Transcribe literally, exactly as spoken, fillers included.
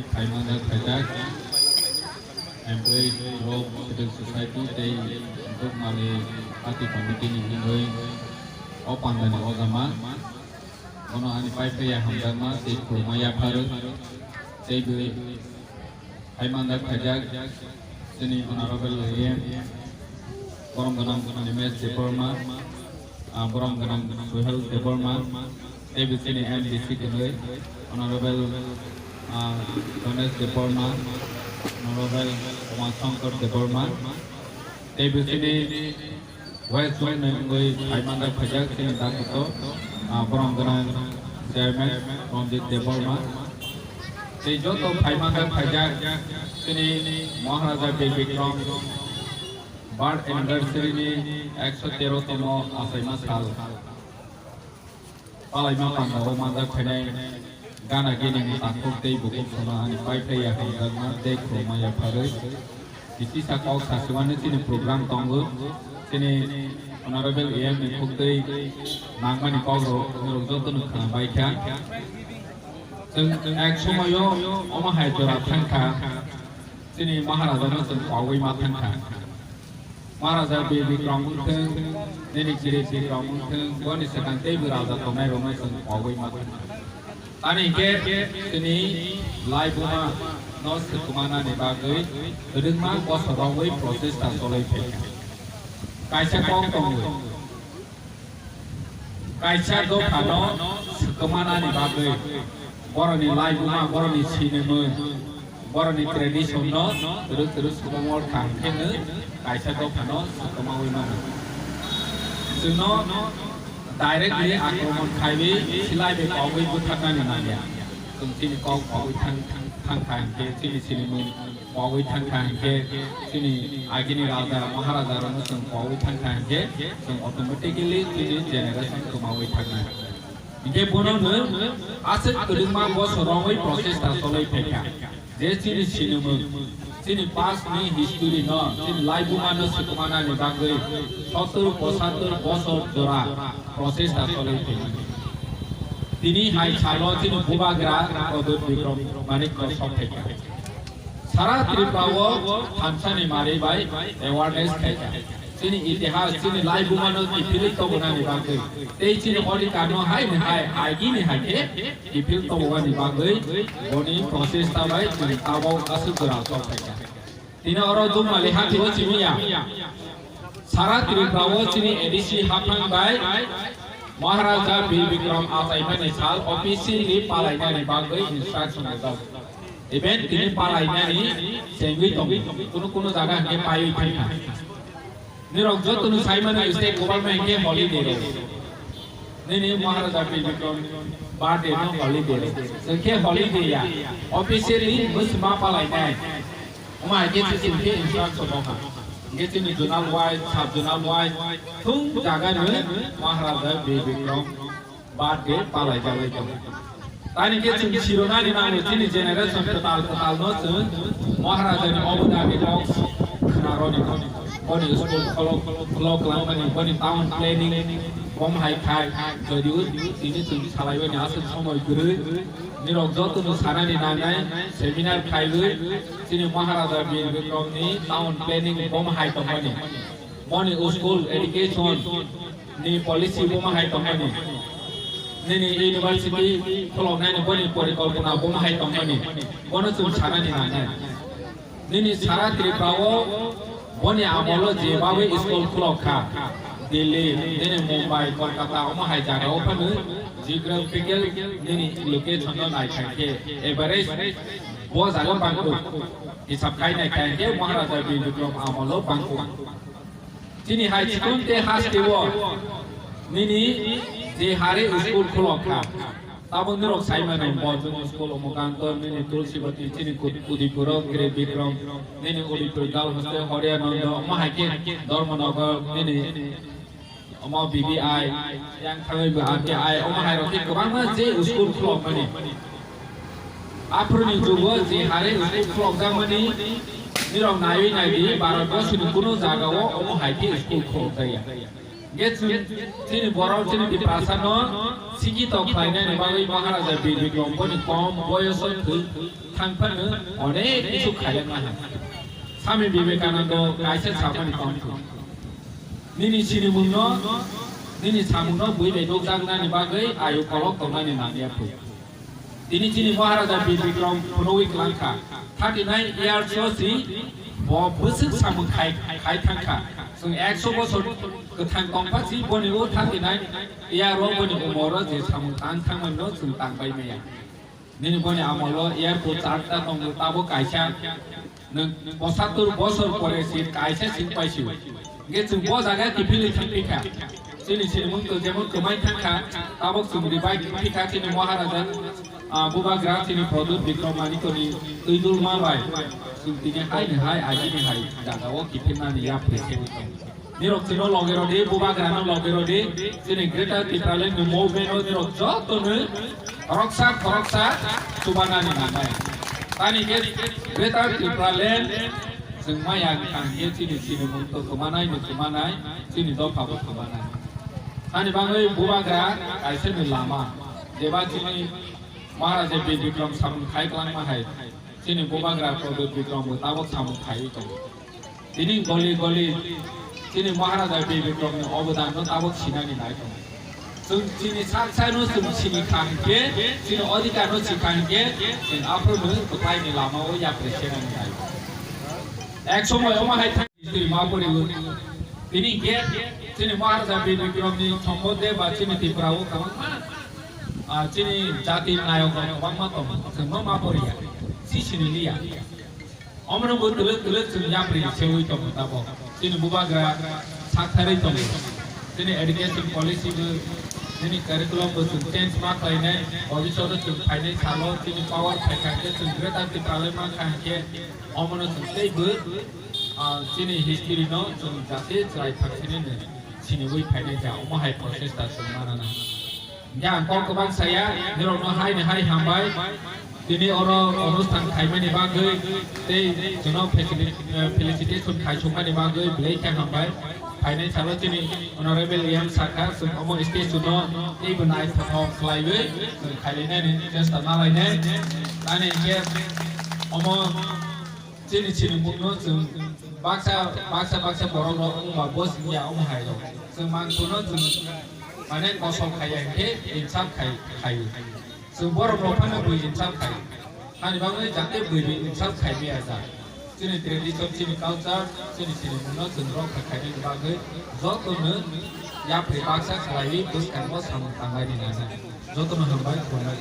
Phaimani khaijak employee rok, civil society tei Bukmali party committee ni hwnwi o pandani o jama. Bono ani pai phaiya hamjakma tei khulumma yapharwi tei bw phaimani khaijak chini honorable A M, borom gwnang Animesh Debbarma, ah, borom gwnang Suhel Debbarma, tei bw chini M D C kwnwi honorable, ah, Ganesh Debbarma, honorable Umashankar Debbarma, tei bw chini West Zone ni wngwi phaimani khaijak chini dakhuto, ah, borom gwnang chairman Ranjit Debbarma. Tei joto phaimani khaijak chini Maharaja Bir Bikram birth anniversary ni ekso tero tomo achaima sal. Palaima panda o manjak phainai gana gini ni takhuk tei bukhuk sono ani pai phaiya hamjakma tei khulumma yapharwi. Kisa kok sasimani chini program tongo. Chini honorable A M ni khuk tei nangmani kok rok norok joto no khna bai kha. Chwng ek somoyo omo hai jora thang kha. Chini Maharaja no chwng kogwi ma thang kha. Maharaja Bir Bikram wngthwng, nini Kirit Bikram wngthwng, boni swkang teibo raja tongnai rokno chwng kogwi ma thang kha. Ani hinkhe chini laibuma no swkmanani bagwi kwdwkma bosor rogwi prochesta cholwi phaikha. Kaisa kok tongo. Kaisa dophano swkmanani bagwi borokni laibuma, borokni sinimung, borokni tradition no twrwk twrwk swkangma wngkha hwnkhe kaisa dophano swkamawi mano. Chwngno directly akromon khaiwi silai bai kogwi butharnani nangya. Chwng chini kok kogwi thang, thang, thang kha hwnkhe chini sinimung kogwi thang kha hwnkhe chini agini raja maharaja rokno chwng kogwi thang kha hwnkhe chwng automatically chini generation kwmawi thangna. Hinkhe bono nwng aswk kwdwkma bosor romwi prochesta cholwi phaikha je chini sinimung, chini past ni history no, chini laibuma no swkmanani bagwi sottor pochattor bosor jora prochesta cholwi phaikha. Tini hai salo chini bubagra Pradyot Bikram Manik no sok phaikha. Sara Tripura o thamsani mari bai awareness khaikha. Chini itihas, chini laibuma no kiphilwi tobonani bagwi tei chini odhikar no hai ni hai, agini hai khe kiphil tobonani bagwi boni prochesta bai chini tabok aswk jora sok phaikha. Tini oro Dumali hati o chimiya. Sara Tripura o chini A D C haphang bai Maharaja Bir Bikram achaimani sal officially palainani bagwi instruction rijak. Even tini palainani chengwi tongo. Kunu kunu jaga hwnkhe paiwi thangkha. Nirok jotono saimano state government hwnkhe holiday rw. Nini Maharaja Bir Bikram birthday no holiday rw. Chwngkhe holiday ya. Officially bwswma palainai. Omo hai khe se chwng khe instruction rw kha. Hwnkhe chini zonal wise, sub zonal wise, thung jaga ni Maharaja Bir Bikram birthday palai jalai tongo. Tani khe chwng sironani nango chini generation kwtal kwtal no chwng Maharaja ni obodani kok khna roni. Boni school kholok kholok langmani, boni town planning bom hai khai, jodi o tini chwng salai bani aswk somoi kwrwi. Nirok jotono sanani nangnai seminar khaiwi chini Maharaja Bir Bikram ni town planning bom hai tongmani. Boni school education ni policy bom hai tongmani. Nini university kholoknai ni boni porikolpona bom hai tongmani. Bono chwng sanani nangnai. Nini sara Tripura o boni amolo je bagwi school khulok kha, Delhi, nini Mumbai, Kolkata, omo hai jaga o phano geographical nini location no nai khai khe average bo jaga bangkuk. Hisab khai nai khai khe Maharaja Bir Bikram amolo bangkuk. Chini hai chikon te haste o nini je hare school khulok kha. Tabuk nirok sai mano, Bojong school, Omokanto, nini Tulsibati, chini Kut-, Udipuro, Kire Bikram, nini Udipur Girl Hostel, Horiyananda, omo hai khe Dharmanagar, nini omo B B I, yang thangwi bo R T I, omo hai rok khe kwbangma je school khulokmani. Aphuruni jugo je hare school khulokjakmani, nirok naiwi naidi, Bharat borsoni kuno jaga o omo hai khe school khulokjakya. Hwnkhe chwng chini borok chini Tiprasa no sikito khlainani bagwi Maharaja Bir Bikram boni kom boyoso thwi Thang phano onek kisu khailangma hai. Swami Vivekanando kaisa samani tongkhu. Nini sinimungno, nini samungno bui bai nukjaknani bagwi ayu kolok tongnani nangya phu. Tini chini Maharaja Bir Bikram phunugwi kwlangkha. Thirty nine years o si bo bwswk samung khai, khai thangkha. Chwng ekso bosor kwthang tongpha si boni o thirty nine year o boni umor o je samung tang thangmani no chwng tang bai maya. Nini boni amolo airport charta tongo, tabo kaisa nwng pochattor bosor pore si kaisa sing paisio. Hingke chwng bo jaga kiphilwi thangpikha. Chini sinimung to jemon kwmai thangkha, tabok chwng revive wngpikha chini Maharaja, ah, Bubagra chini Pradyut Bikram Manikoni twidulma bai. Chwng tini hai ni hai, agini hai jaga o kiphilnani yapri se wngkha. Nirok chino loge rodi, Bubagrano loge rodi, chini Greater Tipraland ni movement o nirok joto no khoroksa khoroksa chubanani nangnai. Tani ke Greater Tipraland chwng maya wngkha hingke chini, chini mung to kwmanai ni kwmanai, chini dopha bo kwmanai. Ani bagwi Bubagra kaisa ni lama, jeba chini Maharaja Bir Bikram samung khai kwlangma hai, chini Bubagra Pradyut Bikram bo tabok samung khaiwi tongo. Tini goli goli chini Maharaja Bir Bikram ni obodan no tabok sinani nai tongo. Chwng chini sak sai no chwng sini kha hingke, chini odhikar no si kha hingke, chwng aphuru no kwplai ni lama o yapri senani nai. Ek somoy omo hai thang history ma pori o. Tini hingke chini Maharaja Bir Bikram ni sombo de ba chini Tripura o kwbangma, ah, chini jati nayok rok kwbangma tongo. Chwng no ma pori ya. Si sini liya. Omono bo twlwk twlwk chwng yapri sewi tongo tabok. Chini Bubagra saktharwi tongo. Chini education policy bo, chini curriculum bo chwng change ma khlainai, bobishoto chwng phainai salo chini power phaikha khe chwng Greater Tipraland mankha hinkhe omono chwng teibo, ah, chini history no chwng jate chwrai thangsinai no siniwi phainai ja, omo hai process ta chwng manana. Hingke ang kok kwbang saya, nirokno hai ni hai hambai. Tini oro onusthan khaimani bagwi tei chwngno facili-, eh, felicitation khaisukmani bagwi belai khe hambai. Phainai salo chini Honorable E M Sarkar chwng omo station no teibo naithothok khlaiwi chwng khailainani chesta nalainai. Ani hingke omo chini, chini mungno chwng baksa, baksa, baksa borok rok wngma bo singya omo hai rok. Chwng mangkhorno chwng mane kosol khaiya hinkhe insult khai, khaio. Chwng borok rok phano bui insult khai. Hani bagwi jate bui bui insult khai maya jak. Chini tradition, chini culture, chini, chini mungno chwng rok khai khainani bagwi jotono yapri baksa khlaiwi bwskango samung tanglaini nana. Jotono hambai khulumbai.